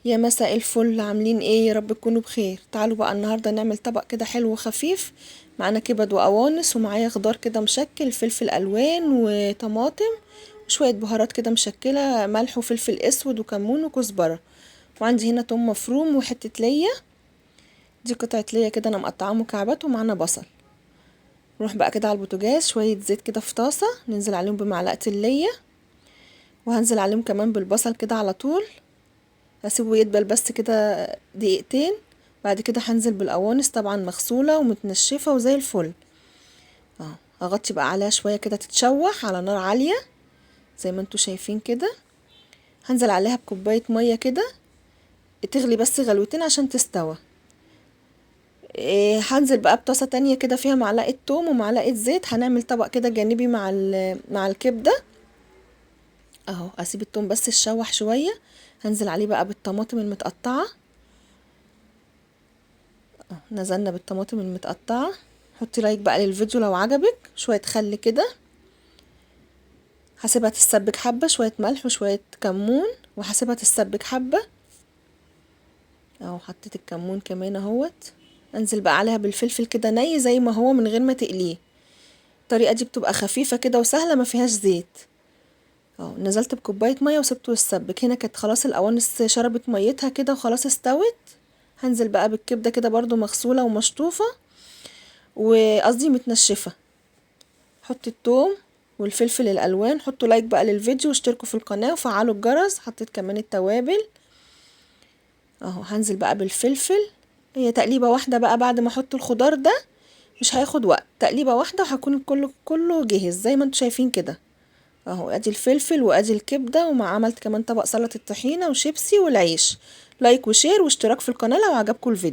يا مساء الفل، عاملين ايه؟ يا رب تكونوا بخير. تعالوا بقى النهارده نعمل طبق كده حلو وخفيف. معانا كبد وقوانص، ومعايا خضار كده مشكل، فلفل الوان وطماطم وشوية بهارات كده مشكلة، ملح وفلفل اسود وكمون وكزبره. وعندي هنا توم مفروم وحتة ليا، دي قطعه ليا كده انا مقطعاها مكعبات، ومعانا بصل. نروح بقى كده على البوتاجاز، شوية زيت كده في طاسه، ننزل عليهم بمعلقه الليا، وهنزل عليهم كمان بالبصل كده على طول. هسيبه يدبل بس كده دقيقتين، بعد كده هنزل بالقوانص طبعا مغسوله ومتنشفه وزي الفل. هغطي بقى عليها شوية كده تتشوح على نار عالية زي ما انتوا شايفين كده. هنزل عليها بكوبايه مية كده تغلي بس غلوتين عشان تستوى. هنزل بقى بطاسه تانية كده فيها معلقه توم ومعلقة زيت، هنعمل طبق كده جانبي مع الكبده اهو. اسيب التوم بس يتشوح شوية، هنزل عليه بقى بالطماطم المتقطعة. نزلنا بالطماطم المتقطعة. حطي like بقى للفيديو لو عجبك. شوية خل كده، هسيبها تتسبك حبه، شوية ملح وشوية كمون، وهسيبها تتسبك حبه اهو. حطيت الكمون كمان اهوت. انزل بقى عليها بالفلفل كده ني زي ما هو من غير ما تقليه. الطريقة دي بتبقى خفيفة كده وسهلة، ما فيهاش زيت اهو. نزلت بكوبايه مية وسبته يتسبك. هنا كانت خلاص القوانص شربت ميتها كده وخلاص استوت. هنزل بقى بالكبده كده برضو مغسوله ومشطوفه، وقصدي متنشفه. حط الثوم والفلفل الالوان. حطوا like بقى للفيديو واشتركوا في القناة وفعلوا الجرس. حطيت كمان التوابل اهو. هنزل بقى بالفلفل، هي تقليبه واحدة بقى بعد ما احط الخضار ده، مش هياخد وقت، تقليبه واحدة وهكون كله جاهز زي ما انتوا شايفين كده اهو. ادي الفلفل وادي الكبده، ومع عملت كمان طبق سلطة الطحينه وشيبسي والعيش. like و share واشتراك في القناة لو عجبكم الفيديو.